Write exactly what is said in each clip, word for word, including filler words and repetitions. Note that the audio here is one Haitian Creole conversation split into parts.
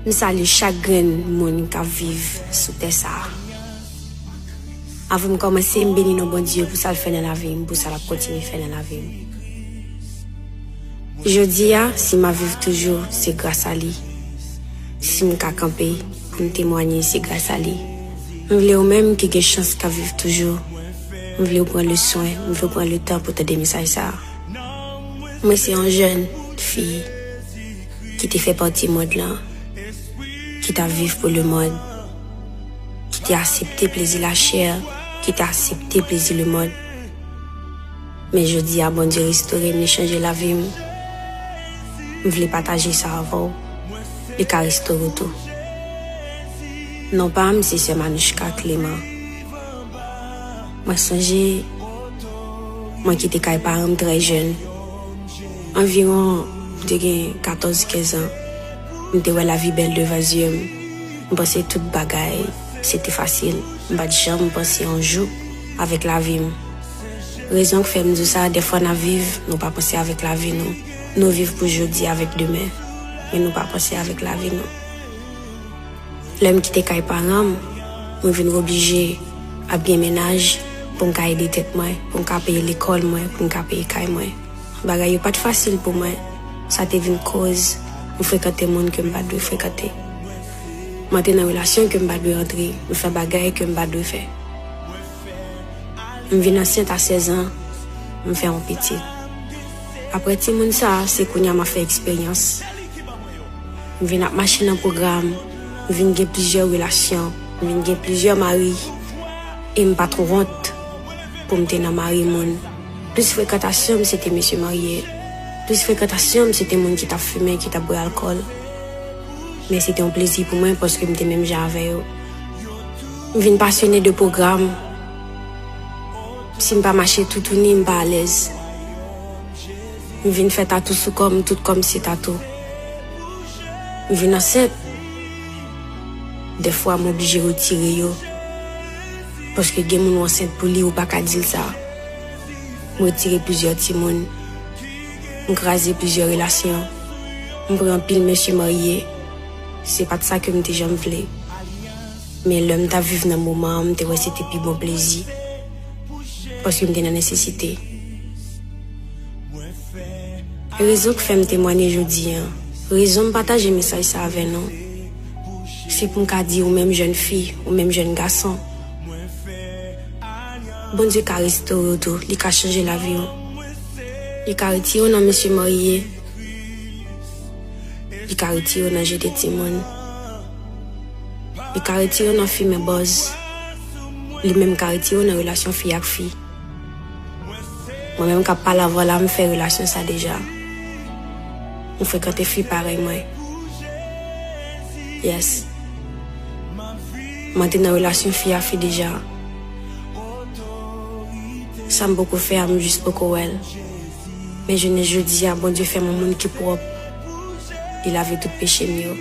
M salye chak grenn moun k ap viv sou tè sa a. Avan m kòmanse, m beni non Bondye pou sa l fè nan lavi m, pou sa l ap kontinye fè nan lavi m. Jodi a, si m ap viv toujou, se gras a li. Si m ka kanpe pou m temwanye, se gras a li. M vle ou menm ki gen chans k ap viv toujou, m vle w pran le swen, m vle w pran le tan pou tande mesaj sa a. Mwen se yon jèn fi ki te fè pati mond lan, ki t ap viv pou lemonn, ki te aksepte plezi lachè, ki te aksepte plezi lemonn. Men jodi a, Bondye restore m, li chanje lavi m. M vle pataje sa avè w. Li ka restore w tou. Non pa m, se sè Manouchka Clément. Mwen sonje, mwen kite kay paran m trè jèn. Anviwon, m te gen katòz, kenz an. M te wè lavi bèl devan zye m. M panse tout bagay, se te fasil. M pa t janm panse yon jou avèk lavi m. Rezon k fè m di w sa, dèfwa n ap viv, nou pa panse avèk lavi nou. Nou viv pou jodi avèk demen, men nou pa panse avèk lavi nou. Lè m kite kay paran m, mwen vin oblije ap gen mennaj pou m ka ede tèt mwen, pou m ka peye lekòl mwen, pou m ka peye kay mwen. Bagay yo pa t fasil pou mwen. Sa te vin koz m frekante moun ke m pa t dwe frekante. M antre nan relasyon ke m pa t dwe antre. M fè bagay ke m pa t dwe fè. M vin ansent a sèz an, m fè yon pitit. Apre timoun sa a, se kounye a m ap fè eksperyans. M vin ap mache nan pwogram, m vin gen plizyè relasyon, m vin gen plizyè mari, e m pa t wont pou m te nan mari moun. Plis frekantasyon m, se te mesye marye. Plis frekantasyon m, se te moun ki t ap fimen, ki t ap bwè alkòl. Men se te yon plezi pou mwen paske m te menm jan avè yo. M vin pasyone de pwogram. Si m pa mache toutouni, m pa alèz. M vin fè tatou sou kò m, tout kò m se tatou. M vin ansent. Dèfwa m oblije retire yo. Paske gen moun ou ansent pou li, ou pa ka di l sa. M retire plizyè timoun. M kraze plizyè relasyon. M pran anpil mesye marye. Se pa t sa ke m te janm vle. Men lè m t ap viv nan moman an, m te wè se te pi bon plezi. Paske m te nan nesesite. Rezon k fè m temwanye jodi a, rezon m pataje mesaj sa avè nou, se pou m ka di ou menm jèn fi, ou menm jèn gason, Bondye ka restore w tou, li ka chanje lavi w. Li ka retire w nan mesye marye. Li ka retire w nan jete timoun. Li ka retire w nan fimen bòz. Li menm ka retire w nan relasyon fi ak fi. Mwen menm k ap pale avè w la, m fè relasyon sa deja. M frekante fi parèy mwen. Yes. Mwen te nan relasyon fi a fi deja. Sa m poko fè a, m jis poko wè l. Men jounen jodi a, Bondye fè m yon moun ki pwòp. Li lave tout peche m yo.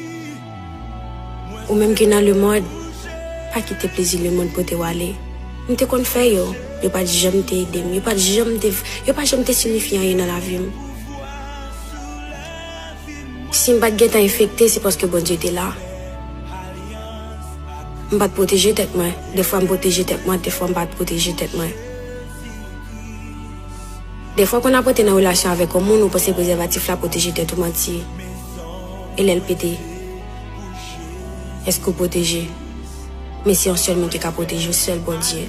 Ou menm ki nan lemonn, pa kite plezi lemonn pote w ale. M te konn fè yo, yo pa t janm te ede m, yo pa t janm te, yo pa janm te siyifi anyen nan lavi m. Si m pa t gentan enfekte, se paske Bondye te la. M pa t pwoteje tèt mwen. Dèfwa m pwoteje tèt mwen, dèfwa m pa t pwoteje tèt mwen. Dèfwa, kon ap rete nan relasyon avèk yon moun, ou panse prezèvatif la pwoteje tèt ou, manti. E lè l pete, èske w pwoteje? Men se yon sèl moun ki ka pwoteje w, sèl Bondye.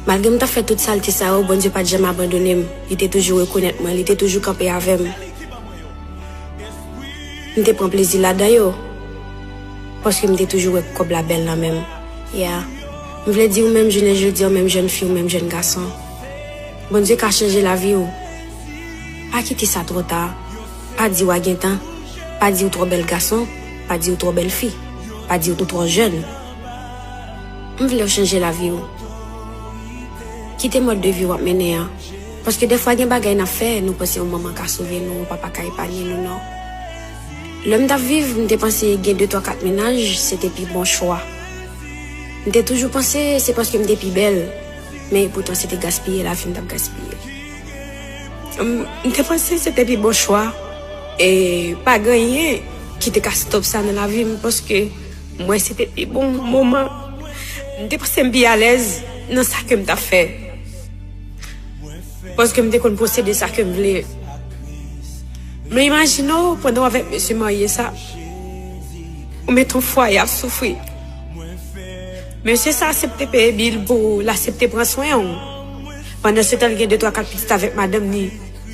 Malgre m t ap fè tout salte sa yo, Bondye pa t janm abandone m. Li te toujou rekonèt mwen, li te toujou kanpe avè m. M te pran plezi ladan yo, paske m te toujou wè kòb la bèl nan men m. Yeah. M vle di ou menm jounen jodi a, ou menm jèn fi, ou menm jèn gason, Bondye ka chanje lavi w. Pa kite sa twò ta. Pa di w a gen tan. Pa di w twò bèl gason. Pa di w twò bèl fi. Pa di w twò jèn. M vle w chanje lavi w. Kite mòd de vi w ap mennen an. Paske dèfwa gen bagay n ap fè, nou panse yon manman ka sove nou, yon papa ka epanye nou, non. Lè m t ap viv, m te panse gen de, twa, kat mennaj, se te pi bon chwa. M te toujou panse se paske m te pi bèl, men epoutan se te gaspiye lavi m t ap gaspiye. M, m te panse se te pi bon chwa, e pa gen anyen ki te ka stop sa nan lavi m, paske m wè se te pi bon moman. M te panse m pi alèz nan sa ke m t ap fè. Paske m te konn posede sa ke m vle. Men imajine w, pandan w avèk mesye marye sa, ou mete yon fwaye ap soufri. Mesye sa aksepte peye bil pou ou, l aksepte pran swen w. Pandan se tan, l gen de twa kat pitit avèk madanm li.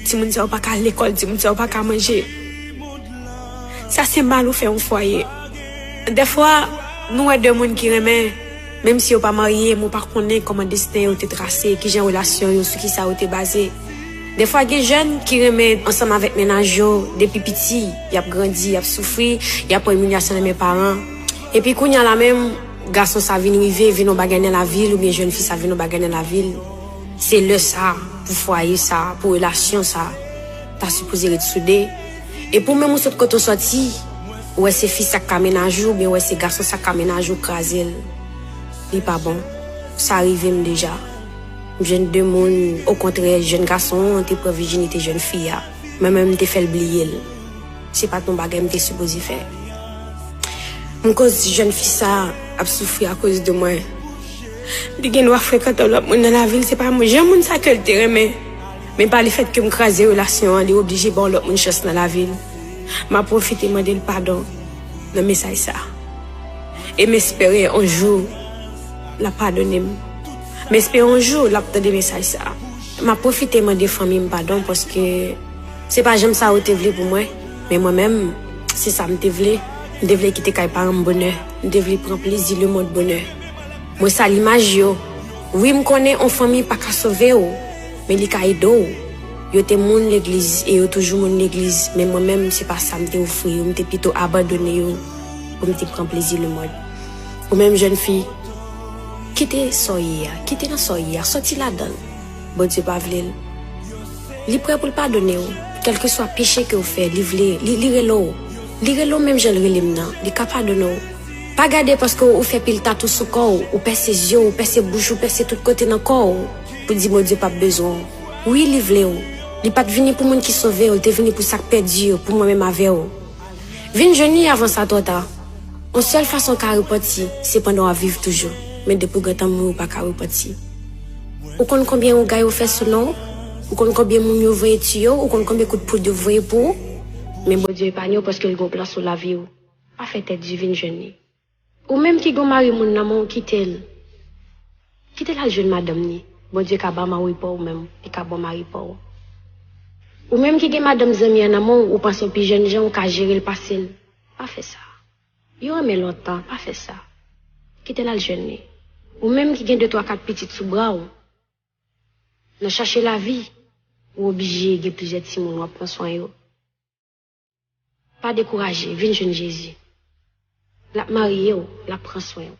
Timoun sa yo pa ka al lekòl, timoun sa yo pa ka manje. Sa se mal ou fè yon fwaye. Dèfwa, nou wè de moun ki renmen, menm si yo pa marye, men w pa konnen kòman desten yo te trase, kijan relasyon yo, sou kisa yo te baze. Dèfwa, gen jèn ki renmen ansanm avèk mennaj yo, depi piti, y ap grandi, y ap soufri, y ap pran imilyasyon nan men paran. Epi kounye a la menm, gason sa vin rive, vin yon bagay nan lavi l, oubyen jèn fi sa vin yon bagay nan lavi l. Se lè sa, pou fwaye sa, pou relasyon sa, ta sipoze ret soude. E pou menm ou sot kote w sòti, ou wè se fi sa k ka mennaj ou, oubyen ou wè se gason sa k ka mennaj ou, kraze l. Li pa bon. Sa rive m deja. M jwenn de moun, okontrè, jèn gason an te pran vijinite jèn fi a. Mwen menm, m te fè l bliye l. Se pa t yon bagay m te sipoze fè. M koz jèn fi sa ap soufri akoz de mwen. Li gen dwa frekante lòt moun nan lavi l, se pa mwen. Jan moun sa ke l te renmen. Men pa lefèt ke m kraze relasyon an, li oblije ba yon lòt moun chans nan lavi l. M ap pwofite mande l padon nan mesaj sa. E m espere yon jou l ap padone m. M espere yon jou l ap tande mesaj sa. M ap pwofite mande fanmi m padon paske se pa janm sa yo te vle pou mwen. Men mwen menm, se sa m te vle. M te vle kite kay paran m bonè. M te vle pran plezi lemonn bonè. Mwen sa limaj yo. Wi, m konnen yon fanmi pa ka sove w, men li ka ede w. Yo te moun legliz e yo toujou moun legliz, men mwen menm, se pa sa m te ofri yo. M te pito abandone yo pou m te pran plezi lemonn. Ou menm jèn fi, kite sa w ye a, kite nan sa w ye a, sòti ladan l. Bondye pa vle l. Li prè pou l padone w. Kèlkeswa peche ke w fè, li vle, li, li rele w. Li rele w menm jan l rele m nan. Li ka padone w. Pa gade paske w fè pil tatou sou kò w, ou pèse zye w, ou pèse bouch ou, pèse tout kote nan kò w, pou di Bondye p ap bezwen w. Wi, li vle w. Li pa t vini pou moun ki sove yo, li te vini pou sa k pèdi yo, pou mwen menm avè w. Vin jwenn li avan sa twò ta. Yon sèl fason w ka repanti, se pandan w ap viv toujou. Men depi w gentan mouri, ou pa ka repanti. Ou konn konbyen ougay ou fè sou non w? Ou konn konbyen moun yo voye tiye w? Ou konn konbyen kout poud yo voye pou ou? Men Bondye epanye w paske l gen yon plan sou lavi w. Pa fè tèt di, vin jwenn li. Ou menm ki gen yon mari moun nan men w, kite l. Kite l al jwenn madanm li. Bondye ka ba w mari pa w menm. Li ka ba w mari pa w. Ou menm ki gen madanm zanmi an nan men w, ou panse w pi jènjan, ou ka jere l pase l. Pa fè sa. Yo renmen lontan, pa fè sa. Kite l al jwenn li. Ou menm ki gen de twa kat pitit sou bra w, nan chache lavi, ou oblije gen plizyè timoun w ap pran swen yo. Pa dekouraje, vin jwenn Jezi. L ap marye w, l ap pran swen w.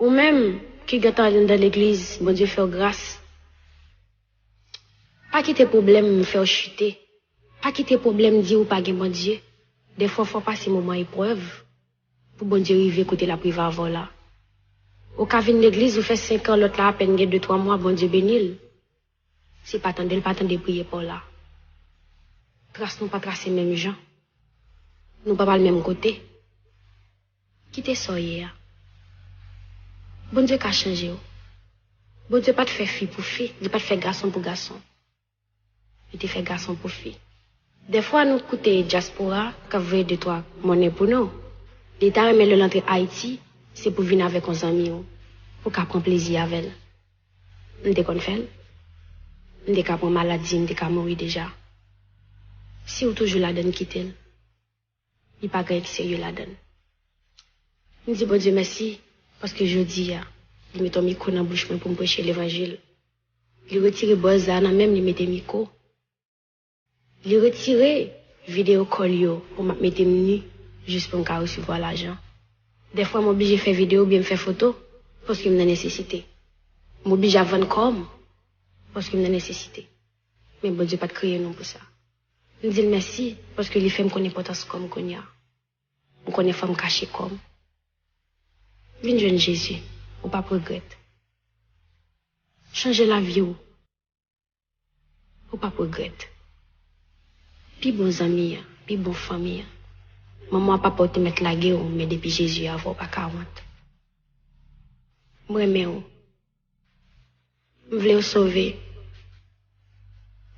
Ou menm ki gentan anndan legliz, Bondye fè w gras. Pa kite pwoblèm fè w chite. Pa kite pwoblèm di w pa gen Bondye. Dèfwa, fò w pase moman eprèv pou Bondye rive kote l ap rive avè w la. Ou ka vin legliz, ou fè senk an, lòt la apèn gen de twa mwa, Bondye beni l. Si pa tande l, pa tande priyè pa w la. Tras nou pa trase menm jan. Nou pa pral menm kote. Kite sa w ye a. Bondye ka chanje w. Bondye pa t fè fi pou fi, li pa t fè gason pou gason. Li te fè gason pou fi. Dèfwa nou koute dyaspora k ap voye de twa monnen pou nou. Li ta renmen lè l antre Ayiti, se pou vin avèk yon zanmi w, pou w ka pran plezi avè l. M te konn fè l. M te ka pran maladi, m te ka mouri deja. Si w toujou ladann, kite l. Li pa gen anyen ki serye ladann. M di Bondye mèsi, paske jodi a, li mete yon mikwo nan bouch mwen pou m preche levanjil. Li retire bòz la nan men m, li mete mikwo. Li retire videyo kòl yo pou m ap mete m ni, jis pou m ka resevwa lajan. Dèfwa m oblije fè videyo oubyen m fè foto, paske m nan nesesite. M oblije ap vann kò m, paske m nan nesesite. Men Bondye pa t kreye nou pou sa. M di l mèsi, paske li fè m konn enpòtans kò m kounye a. M konnen fò m kache kò m. Vin jwenn Jezi, ou p ap regrèt. Chanje lavi w, ou p ap regrèt. Pi bon zanmi an, Pi bon fanmi an. Manman, papa w te mèt lage w, men depi Jezi avè w, pa ka wont. M renmen w. M vle w sove.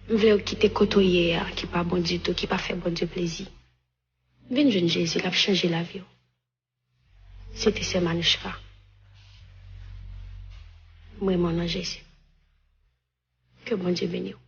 M vle w kite kote w ye a, ki pa bon ditou, ki pa fè Bondye plezi. Vin jwenn Jezi, l ap chanje lavi w. Se te sè Manouchka. M renmen w nan Jezi. Ke Bondye beni w.